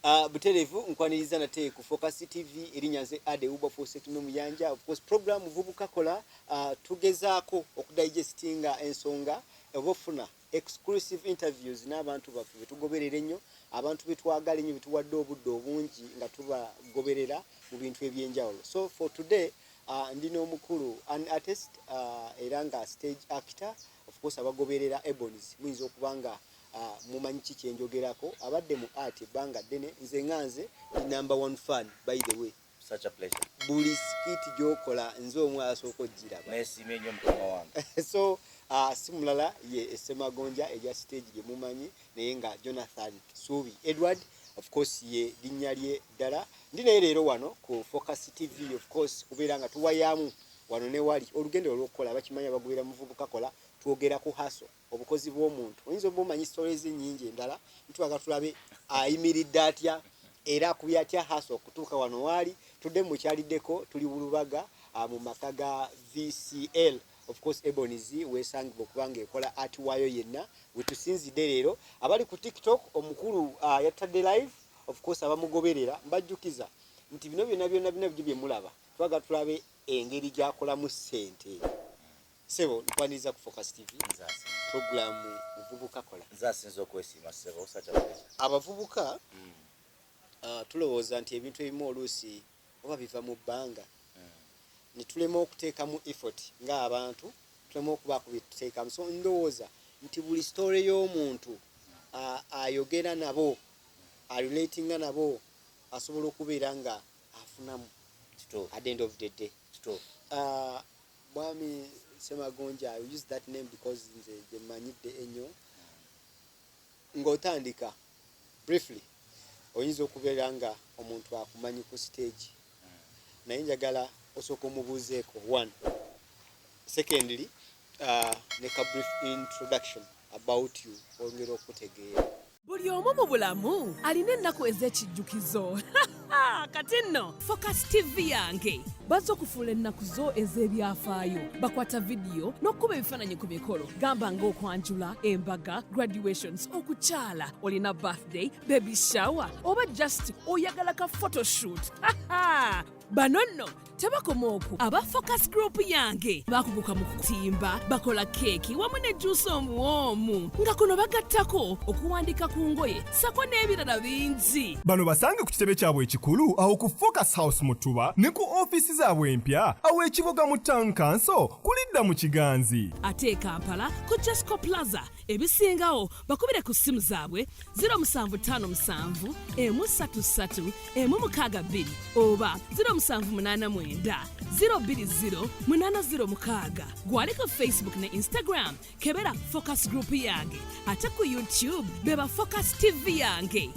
Butereevu nkwaniriza nate ku Focus TV. Erinnya nze Ade Uba Fosekime Muyanja. Of course, program Muvubuka Kola, tugezaako okudigestinga ensonga oba ofuna exclusive interviews n'abantu baffe betugoberera ennyo, abantu betwagala ennyo, betuwadde obudde obungi nga tubagoberera mu bintu ebyenjawulo. So for today, ndi n'omukulu, an artist, era nga stage actor. Of course, abagoberera Ebonies muyinza okuba nga mumanyi ki kyenjogerako. Abadde mu art ebbanga ddene. Nze nga nze ndi number one fan, by the way. Such a pleasure. Buli skit gyokola, nze omu asooka ogiraba. Neesiimye nnyo, mukama wange. So si mulala ye Essemagonja erya stage gye mumanyi, naye nga Jonathan Suubi Edward, of course ye linnya lye ddala. Ndi naye leero wano ku Focus TV, of course kubeera nga tuwayamu wano ne wali olugendo olw'okukola. Bakimanyi abagoberera Muvubuka Kola, twogera ku hustle, obukozi bw'omuntu. Oyinza oba omanyi stories nnyingi endala, ntwaga tulabe ayimiridde atya era akubye atya hustle okutuuka wano waali. Tudde mukyaliddeko, tuli Bulubaga, mu maka ga VCL. Of course, Ebonies wesangibwa okuba nga ekola art waayo yenna wetusinzidde leero. Abali ku TikTok, omukulu yatadde live. Of course, abamugoberera mbajjukiza nti bino byonna byonna byonna byo bye mulaba, twaga tulabe engeri gy'akolamu ssente. Sebo, nkwaniriza ku Focus TV, program Muvubuka Kola. Nze asinza okwesiima, ssebo. Such a pleasure. Abavubuka, tulowooza nti ebintu ebimu oluusi oba biva mu bbanga, ne tulema okuteekamu effort ng'abantu, tulema okubaako bye tuteekamu. So ndowooza nti buli story y'omuntu ayogera nabo, arelatinga nabo, asobola okubeera nga afunamu at the end of the day. Mwami Semagonja, I use that name because nze gye mmanyidde ennyo. Ng'otandika briefly, oyinza okubeera nga omuntu akumanyi ku stage, naye njagala osooka omubuuzeeko one, secondly, ne ka brief introduction about you, ongera okutegeera. Buli omu mu bulamu alina ennaku ez'ekijjukizo. Kati nno Focus TV yange bazza okufuula ennaku zo ez'ebyafaayo. Bakwata vidiyo n'okukuba ebifaananyi ku mikolo, gamba ng'okwanjula, embaga, graduations, okukyala, olina birthday, baby shower, oba just oyagala ka photoshoot. Bano nno tebakoma okwo. Aba Focus Group yange bakuguka mu kutimba, bakola keeki wamu ne juusi omuwoomu, nga kuno bagattako okuwandika ku ngoye sako n'ebirala bingi. Bano basange ku kitebe kyabwe ekikulu awo ku Focus House mu Ttuba, ne ku ofiisi zaabwe empya awo ekiboga mu Town Council kulidda mu Kiganzi. Ate e Kampala ku Jesco Plaza. Ebisingawo bakubire ku ssimu zaabwe 0757 133 162 oba 0789 020 806. Gwali ku Facebook ne Instagram, kebera Focus Group yange, ate ku YouTube beba Focus TV yange.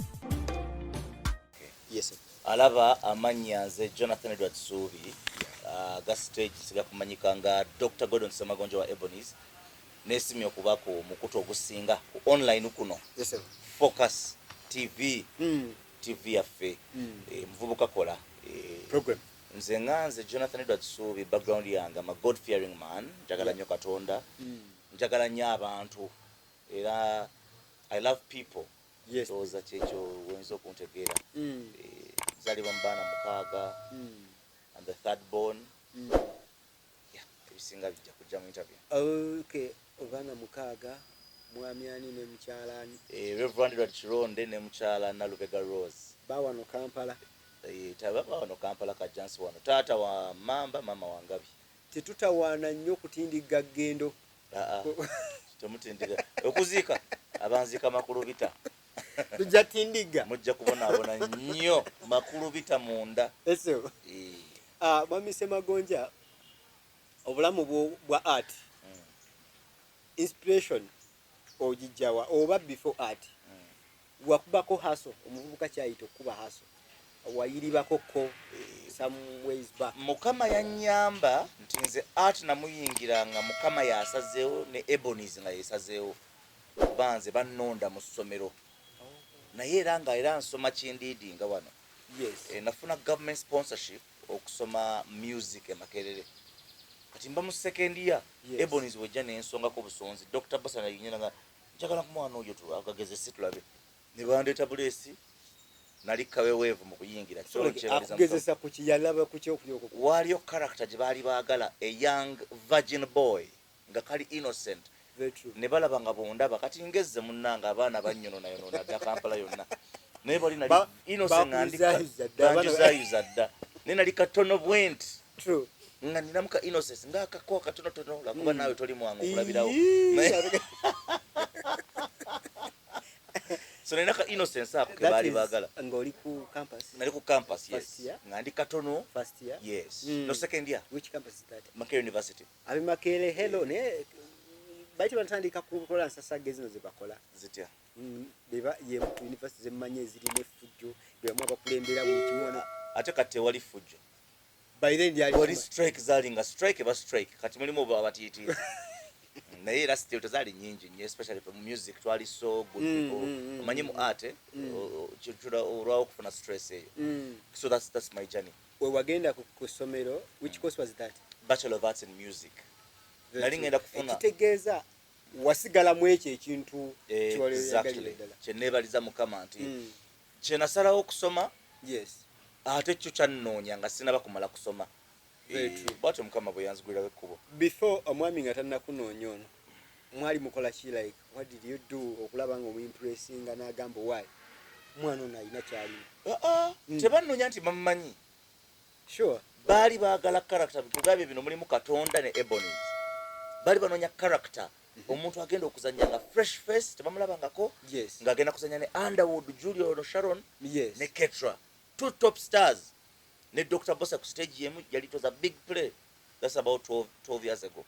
Yes, sir. Alaba amannya, nze Jonathan Edward Suubi, ga stage sigakumanyika nga Dr Gordon Semagonja wa Ebonies. Nesimye okuba ku mukutu ogusinga ku online kuno, Yes, sir. Focus TV, TV yaffe, Muvubuka Kola, program. Nze nga nze Jonathan Edward Suubi, background yange, am a God fearing man. Njagala nnyo Katonda, njagala nnyo abantu, era I love people. Ndowooza kyekyo wenza okuntegeera. Nzaalibwa mu baana mukaaga and the third born. Yeah, ebisinga bijja kujja mu interview. Okay, abaana mukaaga, mwami ani ne mukyala ani? Reverend Edward Kironde ne mukyala Nalubega Rose. Bawano Kampala? Tababa wano Kampala, Kajjansi wano. Taata wa Mamba, mama wa Ngabi. Tetutawaana nnyo kutindigga ggendo. Aa, temutindiga okuziika, abanziika makulu bita. Tujja tindigga. Mujja kubonaabona nnyo, makulu bita munda. Eso. Ah, mwami Semagonja, obulamu bwa art, inspiration ogijjawa? Oba before art, wakubako hustle, omuvubuka kyayita okukuba hustle, wayiribako ko some ways back? Mukama yannyamba nti nze art namuyingira nga Mukama yasazeewo, ne Ebonies nga yesazeewo, kuba nze bannonda mu ssomero, naye era nga era nsoma kindiidi nga wano. Nafuna government sponsorship okusoma music e Makerere. Kati mba mu second year, Ebonies wejja nensongako busonzi. Dr Basana yinyina nga njagala ku mwana oyo agagezese tulabe, ne bandeeta buleesi. Nali kaweweevu mu kuyingira. Kisobola kyebaliza Mukama. Akugezesa kuki? Yalaba kuki okulyoka? Waaliyo character gye baali baagala, a young virgin boy nga kali innocent. Very true. Ne balaba nga bondaba kati ngezze munnanga, abaana bannyononayonona dda Kampala yonna, naye bali nali innocent nga ndi Bakuyuzayuza dda, abaana. Banjuzayuza dda, naye nali katono bwe nti nga ninamu ka innocence ngaakako katonotono, lwakuba naawe toli mwangu okulabirawo. So nalina ka innocence ako ke That baali is baagala. Ng'oli ku campus? Nali ku campus, First yes. year? Nga ndi katono. First year? Yes. No, second year. Which campus is that? Makerere University. Abe Makerere, hello. Naye baiti batandika kukola nsasage zino ze bakola. Zitya? Beba yemu ku university zemmanyi ezirimu effujjo, bebamu abakulembera buli kimu wano. Ate kati tewali ffujjo. By then lyali Wali strike, zaali nga strike eba strike, kati mulimu oba abatiitiizi, naye era still tezaali nyingi nnyo, especially for music twali so good people. Omanyi mu art, olwawo okufuna stress eyo. So that's my journey. We wagenda ku ssomero, which course was that? Bachelor of Arts in Music. Nali ngenda kufuna Ekitegeeza wasigalamu ekyo ekintu kyewali oyagalira ddala. Kyeneebaliza Mukama nti kyenasalawo okusoma, ate kyo kyannoonya nga sinaba kumala kusoma. Very true. Bwatyo Mukama bwe yanzigulirawo ekkubo. Before omwami nga tannakunoonya ono, mwali mukola ki? Like, what did you do okulaba nga omuimpressinga n'agamba, "Why, omwana ono alina kyalina"? Ah, ah, tebannoonya nti bamumanyi. Baali baagala character. Tugambye bino mulimu Katonda ne Ebonies. Baali banoonya character, omuntu agenda okuzanya nga fresh face, tebamulabangako, ng'agenda kuzanya ne Underwood, Julio no Sharon ne Ketra, two top stars, ne Dr Bosa ku stage yemu. Yali, it was a big play. That's about 12 years ago.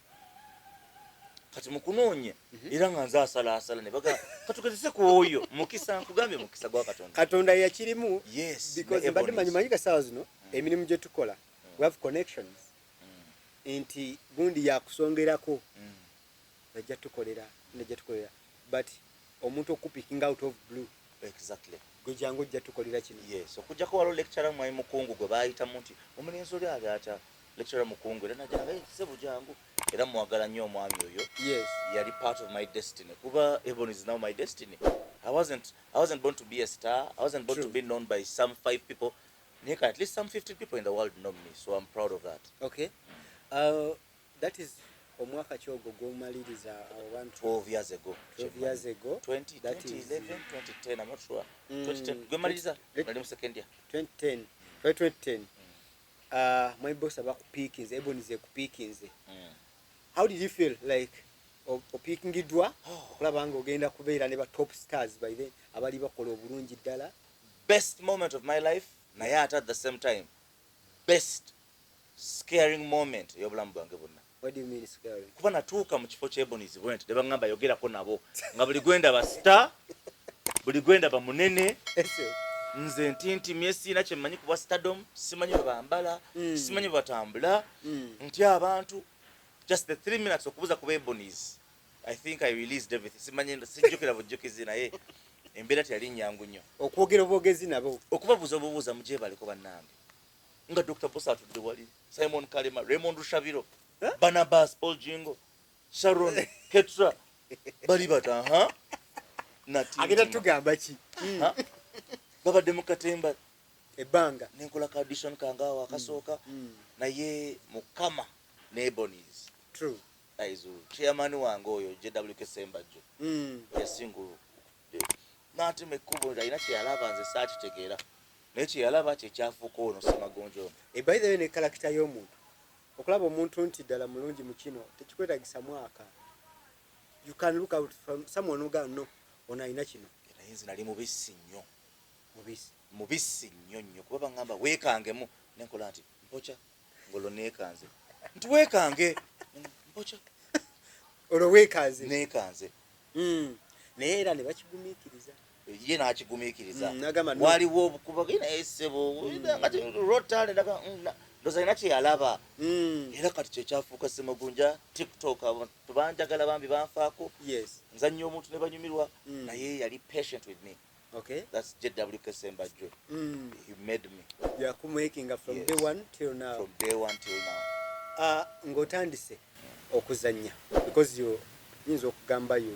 Kati mukunoonya era nga nze asalaasala, ne baga katugezese ku oyo. Mukisa, nkugambye, mukisa gwa Katonda. Katonda yakirimu. Yes, because ne mbadde Ebonies. manyi kasaawa zino emirimu gye tukola, we have connections nti gundi yakusongerako, najja tukolera, najja tukolera, but omuntu okupicking out of blue, gwe jangu ojja tukolera kino. Yes, okujjako waliwo lecturer mwami Mukungu gwe baayitamu nti omulenzi oli ali atya, lecturer Mukungu, era najanga, "Hey, sebo jangu." Era mwagala nnyo omwami oyo. Yali part of my destiny, kuba Ebony is now my destiny. I wasn't born to be a star. I wasn't born to be known by some five people, naye kati at least some 50 people in the world know me, so I'm proud of that. Okay, that is omwaka kyogo gwomaliriza abantu? 12 years ago. 12 years ago. 20, That is 2011, 2010, I'm not sure. 2010 gwe maliriza. Nali mu second year. 2010, 2010. My boss abakupiikinze, Ebonies ekupiikinze. How did you feel like opiikingiddwa okulaba nga ogenda kubeera ne ba top stars by then abali bakola obulungi ddala? Best moment of my life, naye ate at the same time best scaring moment ey'obulamu bwange bwonna. What do you mean, scaring? Kuba natuuka mu kifo ky'Ebonies bwe nti ne baŋŋamba yogerako nabo, nga buli gwendaba star, buli gwendaba munene. Nze ntintimye, siina kyemmanyi kubwa stardom, simanyi bwe bambala, simanyi bwe batambula, nti abantu. Just the 3 minutes okubuza ku Ebonies, I think I released everything. Simanyi, sijjukira bujjukizi, naye embeera teyali nyangu nnyo. Okwogera obwogezi nabo? Okubabuuza obubuuza, mugyebaleko bannange, nga Dr Bosa atudde wali, Simon Kalema, Raymond Rushabiro, Huh? Barnabas Paul Jingo, Sharon, Ketra, bali bata ha. Agenda tugamba ki? Babadde mu katemba. Ebbanga. Nenkola ka audition kange awo akasooka, naye Mukama ne Ebonies. Aizu chairman wange oyo JWK Sembajjo yasinga n'atema ekkubo, alina kyeyalaba, nze saakitegeera, naye kyeyalaba kyekyafuuka ono Semagonja ono. Eh, by the way, ne character y'omuntu, okulaba omuntu nti ddala mulungi mu kino tekikwetagisa mwaka. You can look out from someone oga, "No, ono alina kino." Naye nze nali mubisi nnyo. Mubisi? Mubisi nnyo nnyo, kuba baŋŋamba weekangemu, nenkola nti mpoca ngolwo neekanze nti weekange mpoca. Olwo weekanze? Neekanze. Naye era ne bakigumiikiriza. Ye n'akigumiikiriza. N'agamba no. Waliwo obukuba naye ssebo rotale, ndoza alina kyeyalaba. Era kati kyekyafuuka Semagunja TikTok, abantu banjagala bambi, banfaako. Nzannya omuntu ne banyumirwa. Naye yali patient with me. That's JWK Sembajjo. He made me. Yakumakinga from Yes. day one till now. From day one till now. Ng'otandise okuzannya, because you nyinza okugamba you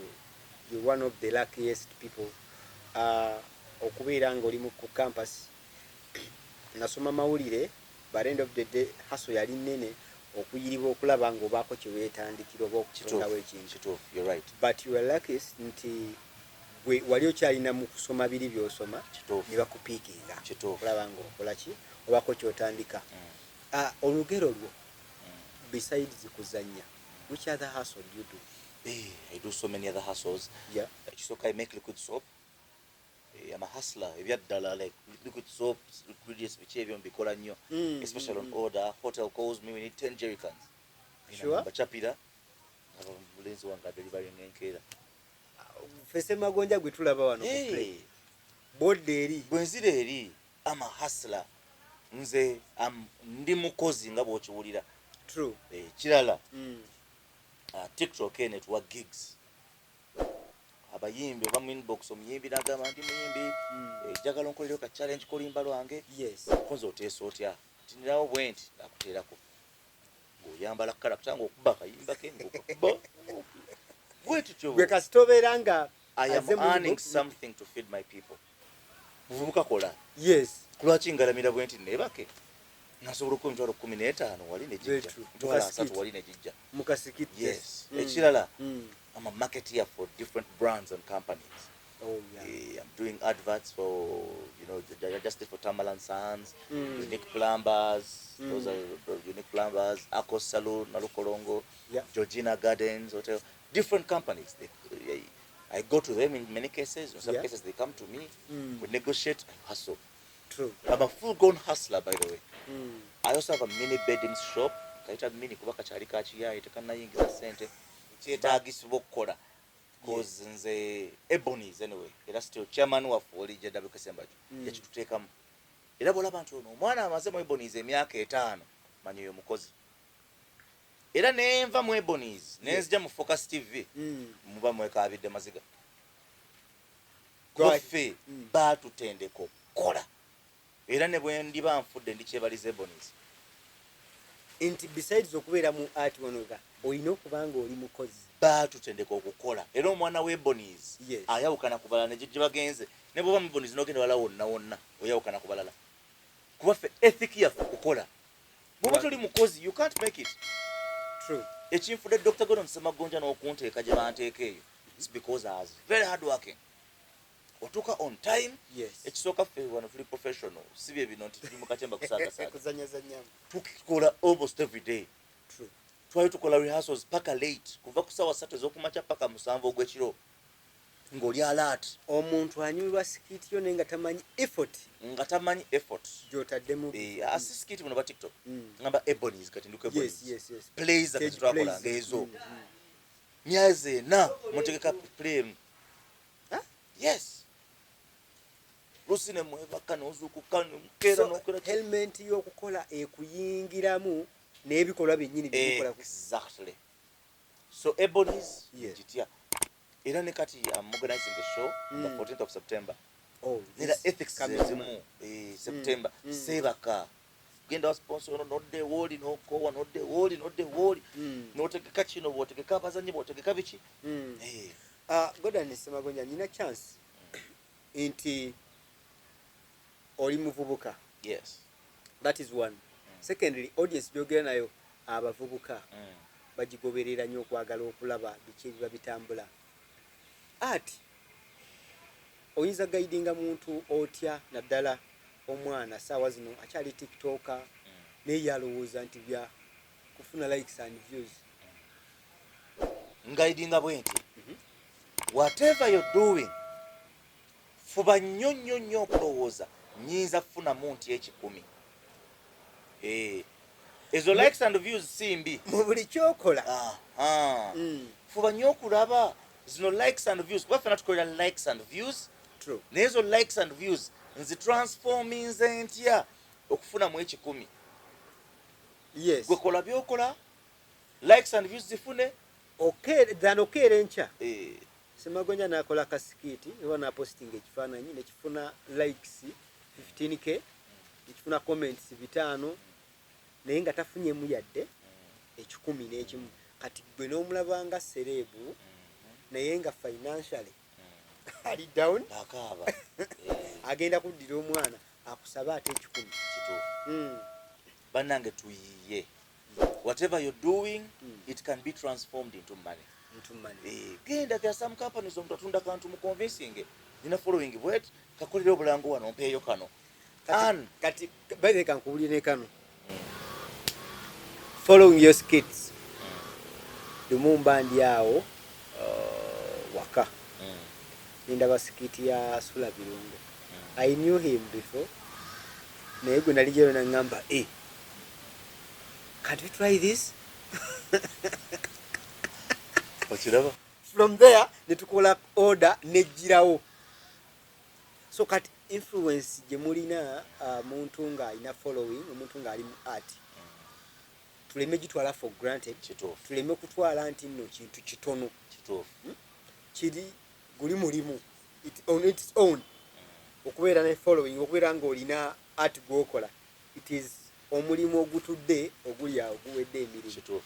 one of the luckiest people. Okubeera nga oli ku campus, nasoma mawulire, but end of the day hustle yali nnene okuyiriba okulaba ng'obaako kye weetandikira oba okutondawo ekintu. Kituufu, you're right. But you are lucky nti gwe wali okyalina mu kusoma biri by'osoma ne bakupiikinga okulaba ng'okola ki, obaako ky'otandika. Ah, olugero lwo, besides kuzannya, which other hustle do you do? Eh, I do so many other hustles. Ekisooka, I make liquid soap. Eh, I'm a hustler ebyaddala, like liquid soap, ingredients, biki ebyo mbikola nnyo, especially on order. Hotel calls me, "We need 10 jerrycans." Bachapira mulenzi wange adelivering enkeera. Ffe Semagonja gwe tulaba wano ku play, bodde eri. Bwe nzira eri, I'm a hustler. Nze ndi mukozi nga bw'okiwulira. Eh, kirala, TikTok eno etuwa gigs. Abayimbi oba mu inbox, omuyimbi nagamba, "Ndi muyimbi, eh, njagala onkolereyo ka challenge kolimba lwange." Konze oteesa otya? Nti nirawo bwe nti nakuteerako ng'oyambala character, ng'okuba akayimba ke, ng'okuba bwe tutyo. Gwe kasita obeera nga I am azze mu earning inbox- something to feed my people. Muvubuka, kola. Kulwaki ngalamira bwe nti neebake nga nsobola okuwa 150,000 wali Very negijja, true. 300,000 Mukasikiti. wali negijja. Mukasikiti. Yes. Ekirala, I'm a marketeer for different brands and companies. Oh, yeah. Eh, I'm doing adverts for, just for Tamalan Sons, Unique Plumbers, those are the Unique Plumbers, Akos Saloon, Nalukolongo, Georgina Gardens Hotel, different companies. I go to them in many cases. In some cases, they come to me. We negotiate and hustle. True. I'm a full-grown hustler, by the way. I also have a mini bedding shop. Kaita mini kuba kakyali kakiyaye, tekannayingiza ssente kyetaagisibwa okukola, cause nze Ebonies anyway, era still chairman waffe oli JW Kasembaju, yakituteekamu. Era bwolaba nti ono omwana amaze mu Ebonies emyaka 5, manya oyo mukozi. Era nenva mu Ebonies nenzija mu Focus TV, muba mwekaabidde maziga. Lwaki? Ffe baatutendeka okukola, era ne bwe ndiba nfudde ndikyebaliza Ebonies. Nti besides okubeera mu art wanoga, olina okuba nga oli mukozi. Baatutendeka okukola, era omwana w'Ebonies ayawukana ku balala negye bagenze. Ne bwoba mu Ebonies n'ogenda wala wonna wonna, oyawukana ku balala, kuba ffe ethic yaffe kukola. Bwoba toli mukozi, you can't make it. Ekinfudde Dr Gordon Semagonja n'okunteeka gye banteeka eyo, it's because I was very hard working. Otuuka on time. Ekisooka, ffe wano tuli professional, si bye bino nti tuli mu katemba kusaagasaaga. Kuzanyazanyamu. Tukola almost every day. Twali tukola rehearsals paka late, kuva ku saawa 3 ez'okumakya paka 7 ogw'ekiro, ng'oli alert. Omuntu anyumirwa skit yo naye nga tamanyi effort Nga tamanyi effort gy'otaddemu. Eh, asi skit buno ba TikTok, ngamba Ebonies, kati ndiko Ebonies plays Stage kati twakolanga plays. ezo myezi 4 mutegeka play emu. Huh? Yes, lusi ne mwebaka n'ozuukuka nemukeera So, n'okola element y'okukola ekuyingiramu n'ebikolwa byennyini byebikola. Exactly. So Ebonies gitya, era ne kati I'm organizing a show on the 14th of September. Oh, Nera this ethics coming zezimu. month. Eh, September, seebaka, genda wa sponsor ono, nodde wooli n'okoowa, nodde wooli, nodde wooli, n'otegeka kino, bw'otegeka abazanyi, bw'otegeka biki. Eh, Ah, Gordon Semagonja, nyina chance nti oli muvubuka. That is one. Secondly, audience gyogera nayo, abavubuka, bagigoberera nnyo okwagala okulaba biki ebiba bitambula. Ati oyinza guidinga muntu otya, naddala omwana saawa zino akyali TikToker, naye yalowooza nti bya kufuna likes and views? Nguidinga bwe nti, whatever you're doing, fuba nnyo nnyo nnyo okulowooza, nyinza kufunamu nti 100. Eh, ezo likes and views si mbi. Mu buli kyokola. Aha. Fuba nnyo okulaba zino likes and views, kuba ffena tukolera likes and views. Naye ezo likes and views nzitransforminze ntya okufunamu 100? Gwe kola byokola, likes and views zifune. Than okeera enkya, Eh, Semagonja nakola ka skit oba napostinga ekifaananyi nekifuna likes 15K, nekifuna comments 500, naye nga tafunyemu yadde 101. Kati gwe n'omulaba nga celeb, naye nga financially Ali down. Akaaba. Agenda kuddira omwana akusaba ate 100. Kituufu. Bannange, tuyiye. Whatever you're doing, it can be transformed into money. Into money. Genda, there are some companies, omuntu atunda kantu, mu convincing, nina following bwet, kakolera obulango wano, mpeeyo kano. Kati, kati by the way, kankuwulire kano. Following your skits, lumu mba ndi awo waka, nindaba skit ya Sula Birungo. I knew him before, naye gwe nali jero naŋŋamba, "Eh, can't we try this?" Okiraba. From there netukola order nejjirawo. So kati influence gye mulina, muntu ng'alina following, omuntu ng'ali mu art, tuleme gitwala for granted. Tuleme kutwala nti nno kintu kitono. Kiri guli mulimu on its own. Okubeera ne following, okubeera ng'olina art gwokola, it is omulimu ogutudde oguli awo guwedde emirimu.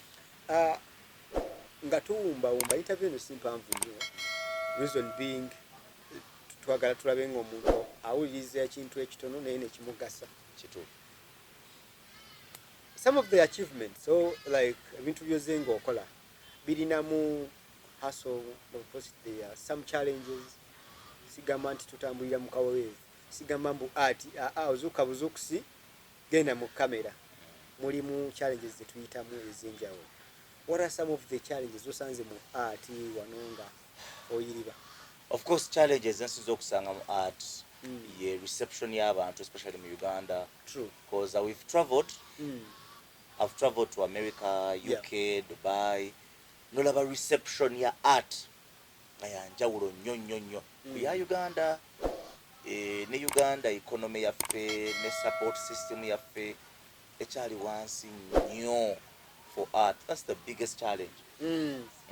Nga tuwumbawumba interview eno si mpanvu nnyo, reason being twagala tulabe ng'omuntu awuliriza ekintu ekitono naye nekimugasa. Some of the achievements, so like ebintu byoze ng'okola birinamu hustle. Of course there are some challenges. Sigamba nti tutambulira mu kaweweevu, sigamba mbu ati aa ozuuka buzuukusi genda mu kamera. Mulimu challenges zetuyitamu ez'enjawulo. What are some of the challenges osanze mu art wano nga oyiriba? Of course, challenges ensinza okusanga mu art ye reception y'abantu, especially mu Uganda, because we've traveled. I've traveled to America, UK, Dubai, nolaba reception ya art nga yanjawulo nnyo nnyo nnyo ku ya Uganda. Ne Uganda economy yaffe ne support system yaffe ekyali wansi nnyo for art. That's the biggest challenge,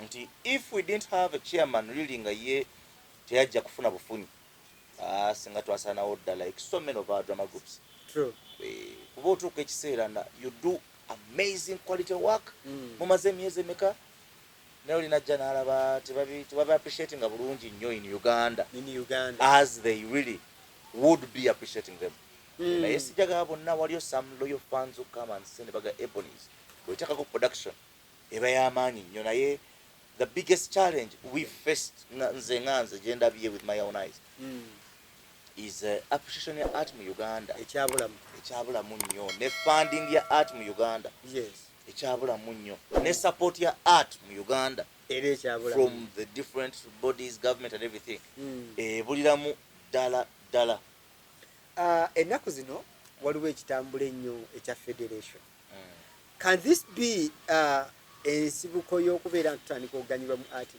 nti if we didn't have a chairman really nga ye teyajja kufuna bufunyi, singa twasanawo ddala, like so many of our drama groups. Kuba otuuka ekiseera na you do amazing quality work, mumaze emyezi emeka, naye olinajja n'alaba tebabi appreciatinga bulungi nnyo in Uganda In Uganda. as they really would be appreciating them. Naye sijagala bonna, waliyo some loyal fans who come and send baga Ebonies bwetekako production eba y'amaanyi nnyo. Naye the biggest challenge we faced, nze nga nze gyendabye with my own eyes, is appreciation ya art mu Uganda. Ekyabulamu. Ekyabulamu nnyo, ne funding ya art mu Uganda ekyabulamu nnyo, ne support ya art mu Uganda era ekyabulamu from the different bodies, government and everything, ebuliramu ddala ddala. Ennaku zino waliwo ekitambula ennyo ekya federation. Can this be ensibuko y'okubeera nti tutandika okuganyulwa mu art?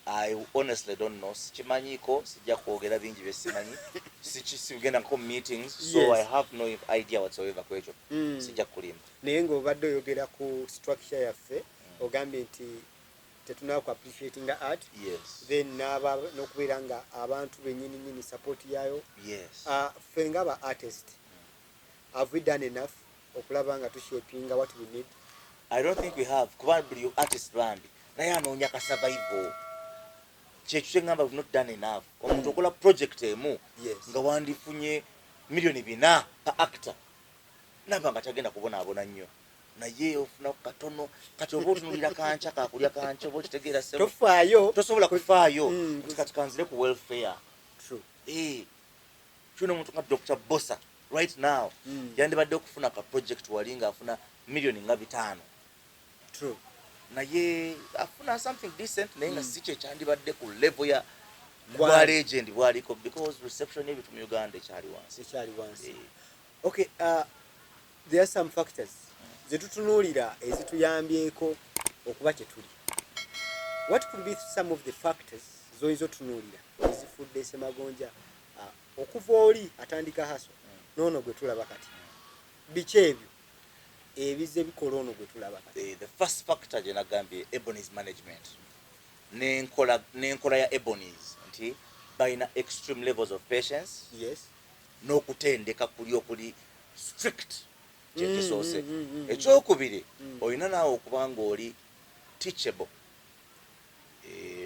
I honestly don't know, sikimanyiiko, sijja kwogera bingi byesimanyi. Sigendako meetings, so I have no idea whatsoever ku ekyo. Sijja kulimba. Naye ng'obadde oyogera ku structure yaffe, ogambye nti tetunaba ku appreciatinga art, then n'okubeera nga abantu bennyini nyini support yaayo. Ffe nga ba artist, have we done enough okulaba nga tushapinga what we need? I don't think we have, kuba buli artist bambi naye anoonya ka survival. Kyekyo kyeŋŋamba, we've not done enough. Omuntu okola project emu nga wandifunye 4 million pa actor, naba nga tagenda kubonaabona nnyo, naye ofuna katono. Kati oba otunulira kanca kakulya kanca, oba okitegeera ssebo? Tofaayo. Tosobola kufaayo nti kati kanzire ku welfare. Eh, kyona omuntu nga Dr Bosa right now yandibadde okufuna ka project wali ng'afuna 5 million. Naye afuna something decent, naye nga si kyekyandibadde ku level ya bwa legend bwaliko, because reception y'ebintu mu Uganda ekyali wansi. Ekyali wansi. Eh. Okay, there are some factors zetutunuulira ezituyambyeko okuba kye tuli. What could be some of the factors zoyinza otunuulira ezifudde Semagonja okuva oli atandika hustle noono gwe tulaba kati? Biki ebyo ebize bikola ono gwe tulaba kati? The first factor gye nagambye, Ebonies management n'enkola ya Ebonies, nti balina extreme levels of patience n'okutendeka kuli okuli strict, kyekisoose. Ekyokubiri, olina naawe okuba nga oli teachable.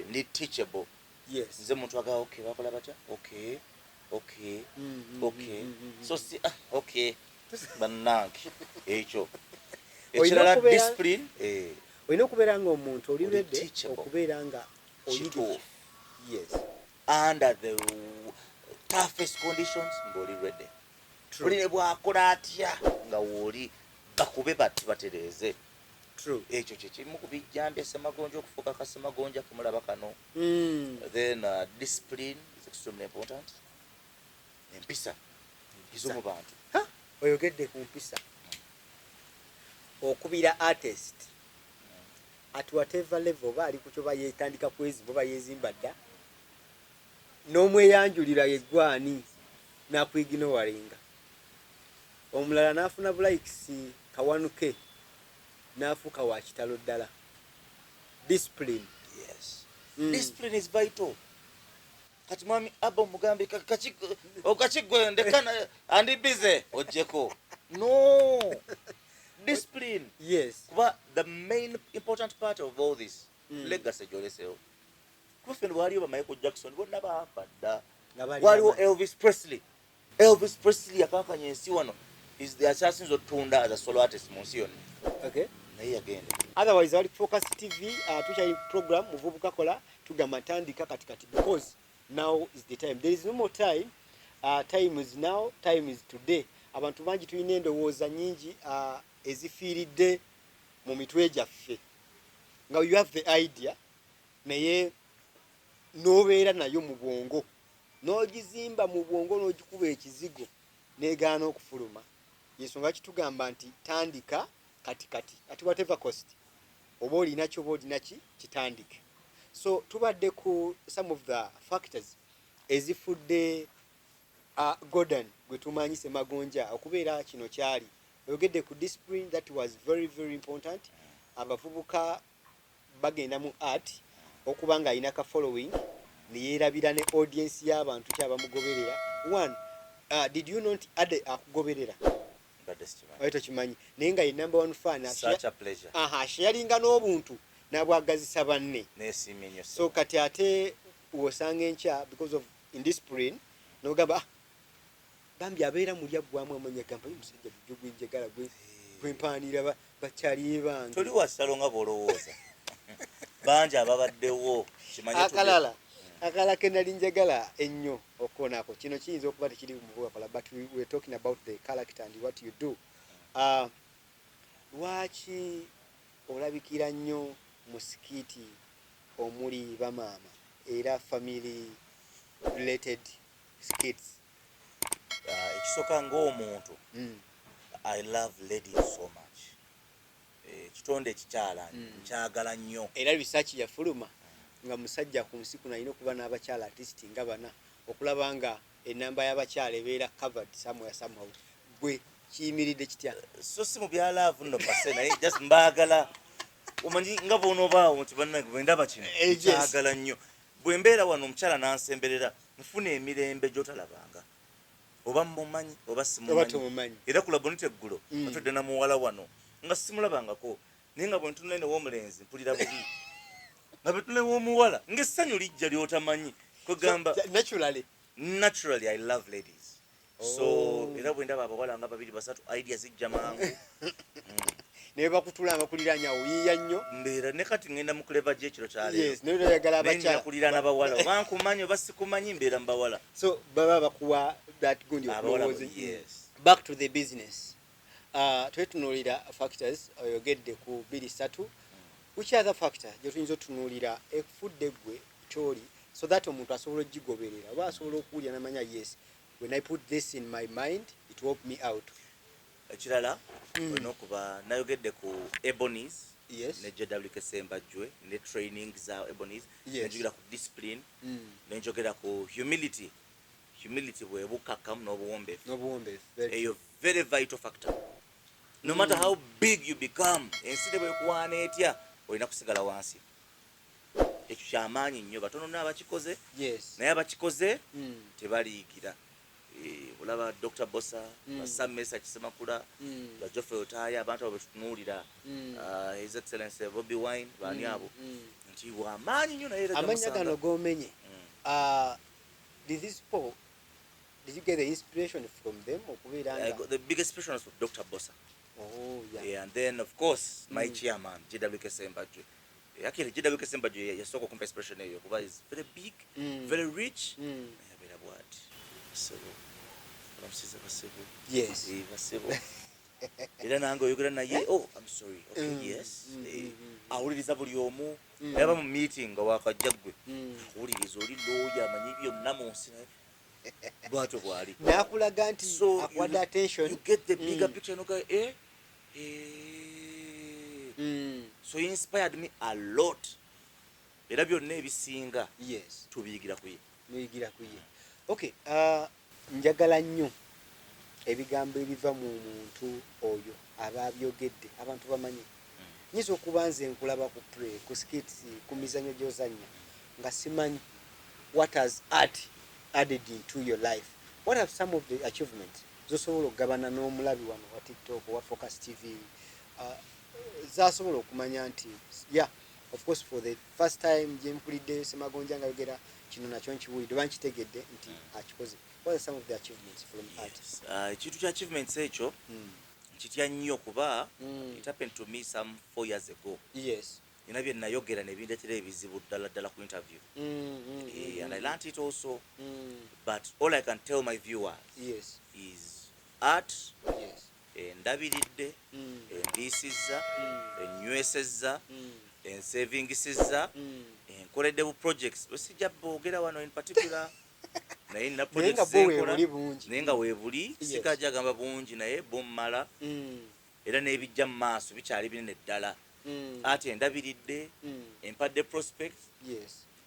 Ndi teachable. Nze muntu aga, okay, bakola batya? Okay, okay. So si, ah, okay, bannange, ekyo Olina ekirala, discipline, eh. Olina okubeera nga omuntu oli Oli ready teachable. Okubeera nga oyiga. Kituufu. Under the toughest conditions ng'oli ready. Oli ne bwakola atya nga wooli bakube bati batereeze. Ekyo kyekimu ku bijjambya Semagonja okufuuka kasemagonja kemulaba kano. Then discipline is extremely important, empisa ez'omu bantu. Ha! Oyogedde ku mpisa. Okubira artist at whatever level, oba ali ku kyoba yetandika kwezimba oba yezimba dda, n'omweyanjulira yeggwani n'akwignoringa, omulala n'afuna bu likes kawanuke n'afuuka wa kitalo ddala. Discipline. Yes. Discipline is vital. Kati mwami aba omugambe kaki gwe ndeka andi busy ojjeko. No discipline. Kuba the main important part of all this, legacy gyolesewo. Kuba ffe waliwo ba Michael Jackson, bonna baafa dda. Nga bali Waliwo bamaanyi. Elvis Presley. Elvis Presley yakankanya ensi wano, is the akyasinza otunda as a solo artist mu nsi yonna. Naye yagenda. Otherwise wali Focus TV, tukyali program Muvubuka Kola. Tugamba tandika kati kati because now is the time, there is no more time. Time is now, time is today. Abantu bangi tulina endowooza nyingi ezifiiridde mu mitwe gyaffe, nga you have the idea naye n'obeera nayo mu bwongo, n'ogizimba mu bwongo, n'ogikuba ekizigo negaana okufuluma. Yensonga kitugamba nti tandika kati kati at whatever cost, oba olinaki oba olinaki, kitandike. So tubadde ku some of the factors ezifudde Gordon gwe tumanyi Semagonja okubeera kino kyali. Oyogedde ku discipline, that was very very important. Abavubuka bagenda mu art okuba nga alina ka following neyeerabira ne audience y'abantu kyabamugoberera. One, did you not ade akugoberera? Mbadde sikimanyi. Oyo tokimanyi, naye nga ye number one fan. Such a pleasure. Aha, sharinga n'obuntu n'abwagazisa banne. Neesiimye nnyo. So kati ate wosanga enkya because of indiscipline nogamba, ah, bambi abeera muli aggwamu amanya, gamba, "Omusajja bulijjo gwenjagala gwempaanira bakyali bange." Toli wasalo nga bw'olowooza, bangi ababaddewo kimanye. Akalala ke nali njagala ennyo okukoonako, kino kiyinza okuba tekiri mu bukola, but we are talking about the character and what you do. Lwaki olabikira nnyo mu skit omuli bamaama era family related skits? Ekisooka ng'omuntu, I love ladies so much. Ekitonde ekikyala nkyagala nnyo. Era research yafuluma nga musajja ku nsi kuno alina okuba n'abakyala at least nga bana okulaba nga enamba y'abakyala ebeera covered somewhere somehow. Gwe kiyimiridde kitya? So si mu bya love nno pase, naye just mbaagala. Omanyi nga bw'onoobaawo nti bannange bwe ndaba kino, nkyagala nnyo. Bwe mbeera wano omukyala n'ansemberera, nfuna emirembe gy'otalabanga, oba mumanyi oba oba simumanyi. Tomumanyi. Era ku Labonita eggulo atudde na muwala wano nga simulabangako, naye nga bwe ntunula new'omulenzi mpulira bubi, nga bwe tunula ew'omuwala ng'essanyu lijja ly'otamanyi kwegamba. So, naturally. Naturally I love ladies, so Oh. era bwe ndaba abawala nga babiri basatu, idea zijja mangu. Naye bakutula bakuliranya oyiiya nnyo. Mbeera ne kati ngenda mu Clever J ekiro kyaleero. Yes, naye oyagala naye nina abakyala. Kuliraana bawala, oba nkumanyi oba sikumanyi, mbeera mu bawala. So baba bakuwa that gundi Abawala. okulowooza. Yes. Back to the business, twetunuulira factors, oyogedde ku bbiri ssatu. Which other factor gyetuyinza otunuulira efudde gwe kyoli, so that omuntu asobola ogigoberera oba asobola okuwulira namanya, yes, when I put this in my mind, it will help me out? Ekirala, olina okuba, nayogedde ku Ebonies ne JWK Sembajwe ne training za Ebonies. Nenjogera ku discipline, nenjogera ku humility. Humility bwe bukkakkamu n'obuwombeefu. N'obuwombeefu, very. Eyo very vital factor. No matter how big you become, ensi ne bwekuwaana etya, olina kusigala wansi. Ekyo kyamaanyi nnyo, batono nno abakikoze, naye abakikoze tebaliyigira. Eh, olaba Dr Bosa, basamesa Kisemakula, ba Geoffrey Otaaya, abantu abo betutunuulira, His Excellence Bobi Wine, baani abo, nti wamaanyi nnyo naye era Amannya gamusanga. gano gomenye. Did these people, did you get the inspiration from them okubeera I nga got the biggest inspiration was from Dr. Bosa. Oh, yeah. Yeah, and then of course my chairman JWK Sembajwe. Actually JWK Sembajwe yasooka okumpa inspiration eyo kuba is very big, very rich. Naye abeera bw'ati, basebo, bamusiza basebo. Eh, basebo. Era nange oyogera naye, "Oh, I'm sorry, okay, yes." Eh, awuliriza buli omu. Yaba mu meeting nga wakajja ggwe, awuliriza oli looya amanyi byonna mu nsi, naye bwatyo bwali. N'akulaga nti So akuwadde attention. you get the bigger picture noga, eh, eh. So he inspired me a lot, era byonna ebisinga tubiyigira ku ye. Muyigira ku ye. Okay, njagala nnyo ebigambo ebiva mu muntu oyo aba abyogedde abantu bamanye. Nyinza okuba nze nkulaba ku play, ku skits, ku mizanyo gy'ozannya, nga simanyi what has art added into your life. What are some of the achievements zosobola okugabana n'omulabi wano wa TikTok, wa Focus TV, zasobola okumanya nti, yeah, of course, for the first time gye mpulidde Semagonja nga yogera kino, nakyo nkiwulidde oba nkitegedde nti akikoze. What are some of the achievements from art? Yes. Ekintu kya achievements ekyo nkitya nnyo kuba it happened to me some 4 years ago. Nina bye nayogera ne bindetera ebizibu ddala ddala ku interview. Eh, and I learnt it also. But all I can tell my viewers is art endabiridde, endiisizza, enywesezza, ensavingisizza, enkoledde bu projects bwesijja boogera wano in particular, naye nina Naye nga projects bwo zenkola. weebuli bungi. Naye nga weebuli. Sikajja gamba bungi, naye bummala. Era n'ebijja mu maaso bikyali binene ddala. Ate endabiridde, empadde prospect,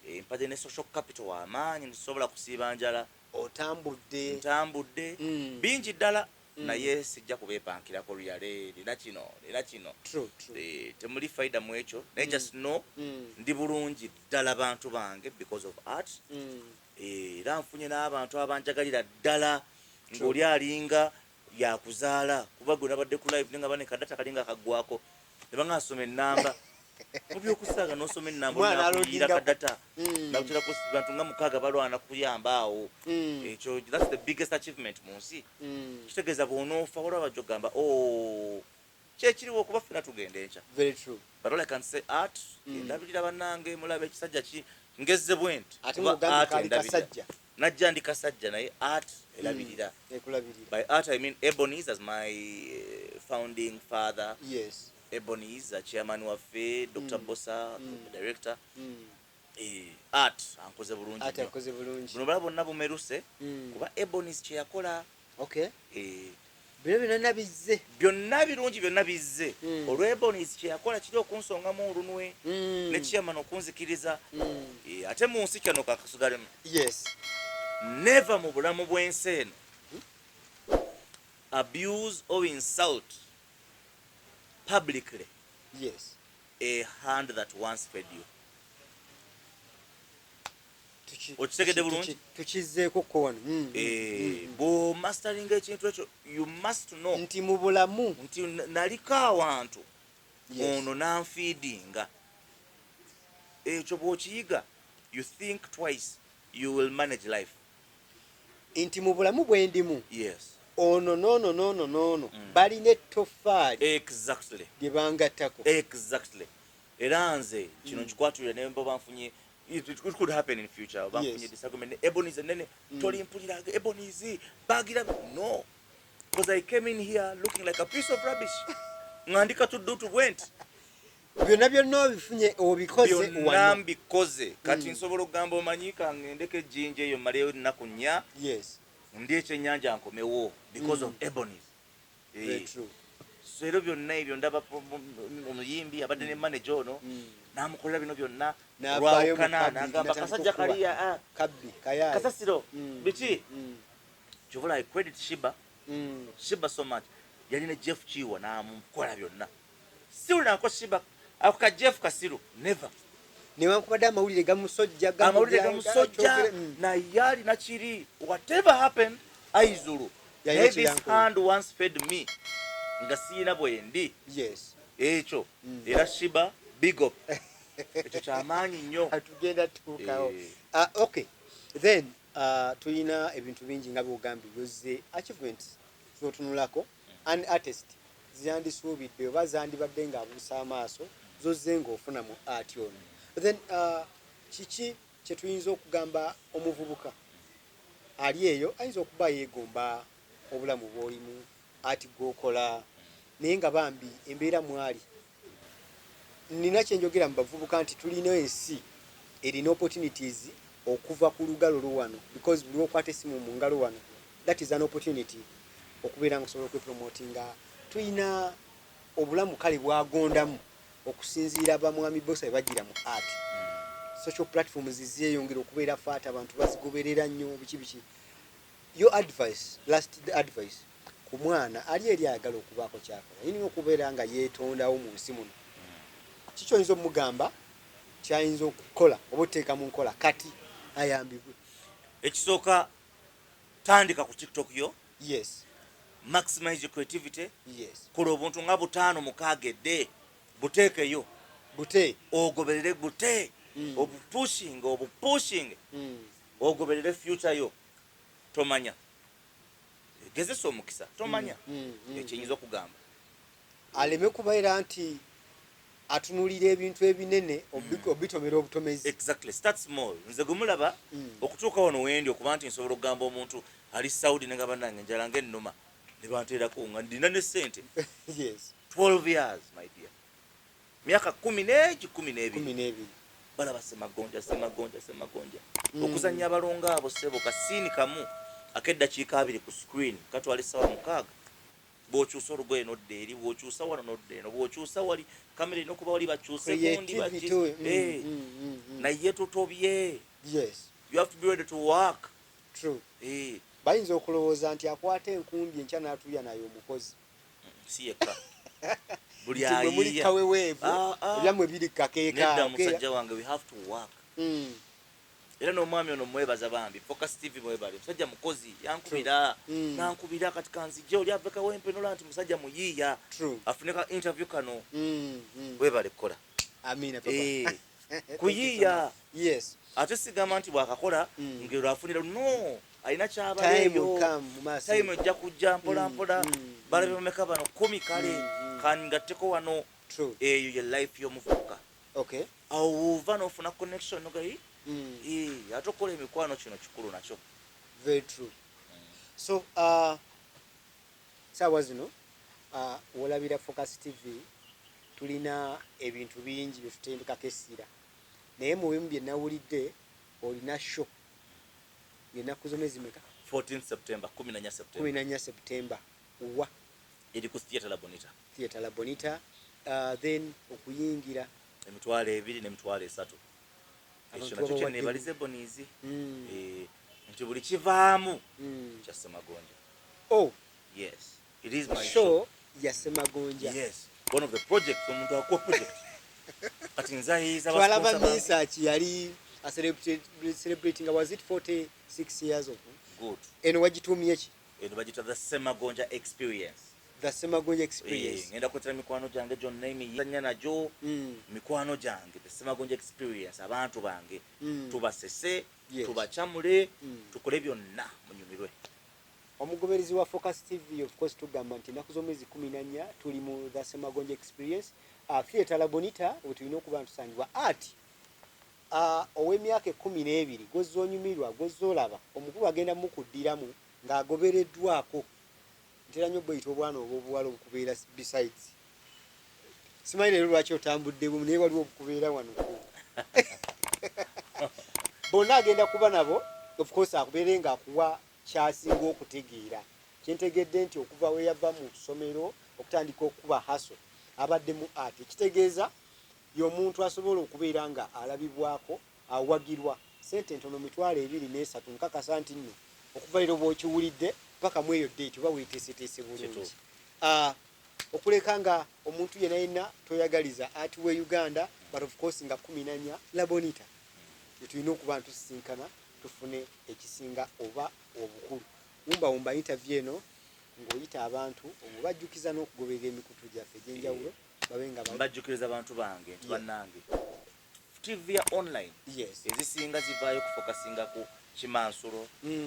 empadde ne social capital w'amaanyi, nsobola kusiiba njala. Otambudde. Ntambudde. Bingi ddala, naye sijja kubeepankirako luyale, nina kino, nina kino. True, true. Eh, temuli faida mu ekyo, naye just know ndi bulungi ddala, bantu bange, because of art. Eh, era nfunye n'abantu abanjagalira ddala, ng'oli alinga yakuzaala, kuba gwe nabadde ku live nenga bane kadata kalinga kaggwako ne banga asoma ennamba mu byokusaaga n'osoma ennamba. Omwana olinakuyiira aloadinga- kadata nakuterako bantu nga mukaaga balwana kuyamba awo. Ekyo, that's the biggest achievement mu nsi. Kitegeeza bw'onoofa waliwo abajja okugamba, "Oh, kyekiriwo," okuba ffena tugenda enkya. Very true. But all I can say, art endabirira. Bannange, mulaba ekisajja ki ngezze bwe nti Ate kuba ng'ogambye art kaali endabirira. kasajja. Najja ndi kasajja, naye art erabirira. Ekulabirira. By art I mean Ebonies as my founding father. Ebonies, chairman waffe, Dr. Bosa, director. Eh, art ankoze bulungi Art nnyo. akoze bulungi. Buno bala bonna bumeruse kuba Ebonies kyeyakola. Eh, Bino byonna bizze. Byonna birungi, byonna bizze olw'Ebonies kyeyakola, kiri okunsongamu olunwe ne chairman okunzikiriza. Eh, ate mu nsi kano kakasugalemu. Never mu bulamu bw'ensi eno abuse or insult publicly a hand that once fed you. Okitegedde bulungi? Tukizzeeko ko wano. Eh, bw'omasteringa ekintu ekyo, you must know Nti mu bulamu nti naliko awantu ono nanfeedinga. Ekyo bw'okiyiga, you think twice, you will manage life. Nti mu bulamu bwe ndimu, ono noono noono noono balina ettoffaali lye bangattako. Exactly. Era nze kino nkikwatulira, ne mba banfunye, it could happen in future, banfunye disagreement ne Ebonies enene, tolimpulira Ebonies bagira no, because I came in here looking like a piece of rubbish, nga ndi katuddutu bwe nti. Byonna byonna obifunye, obikoze Byonna wano. mbikoze. Kati nsobola okugamba, omanyi kangendeko ejjinja eyo, mmaleyo ennaku 4, ndi ekyennyanja nkomewo, because of Ebonies. Very Eh. true. So era byonna ebyo ndaba omuyimbi abadde ne manager ono n'amukolera bino byonna, N'avaayo mu lwawukana kabbi, n'agamba n'atandika kasajja okukuba. kaliya, ah, Kabbi kayaye. Kasasiro biki. Kyova I credit Shiba, Shiba so much. Yali ne Jeff Kiwa n'amukola byonna, siwulinako Shiba ako ka Jeff kasiru, never. Newankubadde amawulire gamusojja. Amawulire gamusojja, naye alina kiri, whatever happened aizulu, Yalina naye this kyeyankola. hand once fed me nga siina bwendi. Ekyo era Shiba, big up, ekyo kyamaanyi nnyo. Tugenda tuukawo. Eh. Ah, okay. Then tulina ebintu bingi nga byogambye, byozze achievement zotunulako an artist zandisuubidde oba zandibadde ng'abuusa amaaso zozze ng'ofuna mu art ono. Then kiki kyetuyinza okugamba omuvubuka ali eyo ayinza okuba yeegomba obulamu bw'olimu, art gwokola, naye nga bambi embeera mwali? Nina kyenjogera mu bavubuka nti tulina ensi erina opportunities okuva ku lugalo lwo wano, because buli okwata esimu mu ngalo wano, that is an opportunity okubeera nga osobola okwepromotinga. Tulina obulamu kale bwagondamu okusinziira bamwami bosa bwe bagira mu art. Social platforms zeeyongera okubeera fat, abantu bazigoberera nnyo, biki biki. Your advice, last advice ku mwana ali eri ayagala okubaako kyakola, yinina okubeera nga yeetondawo mu nsi muno, kiki oyinza omugamba kyayinza okukola oba otuteeka mu nkola kati ayambibwe? Ekisooka, tandika ku TikTok yo. Maximize your creativity. Kola obuntu nga butaano mukaaga edde, buteekeyo. Bute. Ogoberere bute. Obupushinge, obupushinge. Ogoberere future yo, tomanya, gezesa omukisa, tomanya. Ekyenyinza okugamba. Aleme kubeera nti atunulira ebintu ebinene obitomera obutomezi. Exactly, start small. Nze gwe mulaba okutuuka wano wendi, okuba nti nsobola okugamba omuntu ali Saudi nenga bannange njala ngaennuma ne banteerako nga ndina ne sente. 12 years, my dear, myaka kumi n'egi, 12. 12. Balaba Semagonja, Semagonja, Semagonja. Okuzannya abalongo abo, ssebo, kasiini kamu ak'eddakiika 20 ku screen katwala essaawa 6. Bw'okyusa olugoye nodda eri, bw'okyusa wano nodda eno, bw'okyusa wali, kamera erina okuba wali, bakyuse gundi. Creativity. Eh, naye tutobye. You have to be ready to work. True. Eh, Bayinza okulowooza nti akwata enkumbi enkya n'atuuya naye omukozi. Si yekka, buli Nti mwe muli ayiiya. kaweweevu. Ah, ah. Ebyammwe biri kakeeka. Nedda, musajja wange, we have to work. Era n'omwami ono mwebaza bambi, Focus TV mwebale, musajja mukozi, yankubira. Nankubira kati kanzije oli ave Kawempe nola nti musajja muyiiya. Afune ka interview kano. Webale kukola. Amina, papa. Eh, Thank you so kuyiiya. Much. Yes. Ate sigamba nti bwakakola ngero afunira, no, alina Time will kyabaleeyo. come mu maaso. Time ejja kujja mpola mpola. Balabe bameka bano? 10. Kale kangatteko wano. Eyo ye life y'omuvubuka. Awo woova n'ofuna connection nogayi. Ate okukola emikwano kino kikulu nakyo. Very true. So saawa zino wolabira Focus TV, tulina ebintu bingi byetutendekako essira, naye mu bimu bye nawulidde olina show ng'ennaku zomwezi meka? 14 September, 14 September. 14 September, wa? Eri ku Theatre La Bonita. Theatre La Bonita. Then okuyingira? 20,000 n'30,000. Ekyo Abantu nakyo babawadde kyenebaliza Ebonies. Eh, nti buli kivaamu kya Semagonja. Oh. Yes, it is my show. Show ya Semagonja. Yes, one of the projects. Omuntu akuwa project, kati nzayiza. Twalaba Misach yali a celebrating, was it 46 years of Good. Eno wagituumye ki? Eno bagita The Semagonja Experience. The Semagonja Eh, Experience. Ngenda kuleetera mikwano gyange gyonna emiyanya nagyo. Mikwano gyange, The Semagonja Experience, abantu bange. Tubasese. Tubacamule. Tukole byonna munyumirwe. Omugoberezi wa Focus TV, of course tugamba nti ennaku z'omwezi 14 tuli mu The Semagonja Experience, Theatre La Bonita, we tulina okuba ntusangibwa. Ati ow'emyaka 12 gwozza onyumirwa, gwozza olaba omukulu agenda mukuddiramu ng'agobereddwako. Ntera nnyo bweyita obwana obw'obuwala obukubeera besides. Simanyi leero lwaki otambudde bumu, naye waliwo obukubeera wano bonna agenda kuba nabo. Of course akubeere ng'akuwa kyasinga okutegeera. Kyentegedde nti okuva we yava mu ssomero okutandika okukuba hustle, abadde mu art, ekitegeeza y'omuntu asobola okubeera nga alabibwako, awagirwa sente ntono, 20,000 n'3,000. Nkakasa nti nno okuva leero bw'okiwulidde paka mu eyo date oba weeteeseteese bulungi. Kituufu. Ah, okuleka nga omuntu yenna yenna toyagaliza art we Uganda, but of course nga 14 Labonita tetulina okuba ntusisinkana tufune ekisinga oba obukulu. Wumbawumba interview eno ng'oyita abantu, obajjukiza n'okugoberera emikutu gyaffe egy'enjawulo, babe nga Mbajjukiriza abantu bange nti bannange, TV ya online ezisinga zivaayo kufokasinga ku Kimansulo,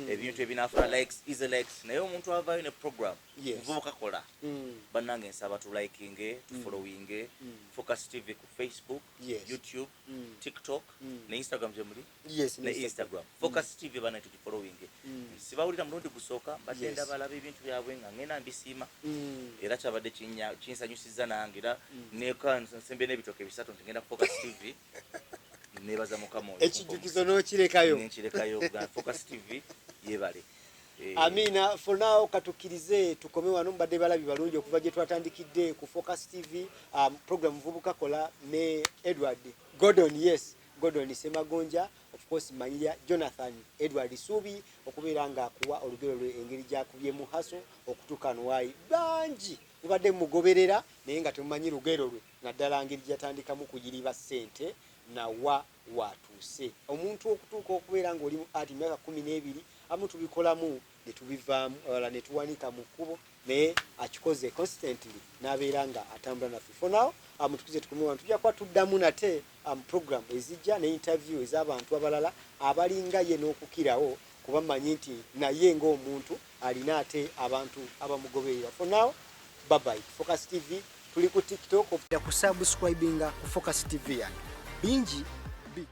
ebintu ebinafuna likes, easy likes, naye omuntu avaayo ne program Muvubuka Kola. Bannange, nsaba tulikinge, tufollowinge Focus TV ku Facebook, YouTube, TikTok ne Instagram gyemuli. Yes. Ne Instagram Focus TV, bana, tugifollowinge. Sibawulira mulundi gusooka, mbadde ndabalaba ebintu byabwe nga ngenda mbisiima. Era kyabadde kinsanyusiza nange, era neka nsembe n'ebitooke bisatu nti ngenda ku Focus TV. Nebaza Mukama oyo. Ekijjukizo n'okirekayo. Nenkirekayo. Focus TV yebale. Amina. For now katukkirize tukome wano. Mubadde balabi balungi okuva gye twatandikidde ku Focus TV, program Muvubuka Kola ne Edward Gordon, yes, Gordon Semagonja, of course manyira Jonathan Edward Suubi, okubeera ng'akuwa olugero lwe engeri gyakubyemu hustle okutuuka nwayi. Bangi mubadde mugoberera naye nga temumanyi lugero lwe, naddala ngeri gyatandikamu kuyiriba ssente nawa watuuse omuntu okutuuka okubeera ng'oli mu art myaka 12. Amu tubikolamu ne tubivaamu, abalala ne tuwanika mu kkubo, naye akikoze constantly n'abeera nga atambula naffe. For now mutukuze tukume wano. Tujja kuba tuddamu nate program ezijja ne interview ez'abantu abalala abalinga ye n'okukirawo, kuba mmanyi nti naye ng'omuntu alina ate abantu abamugoberera. For now, bye bye. Focus TV, tuli ku TikTok. Kusubscribinga ku Focus TV yange bingi.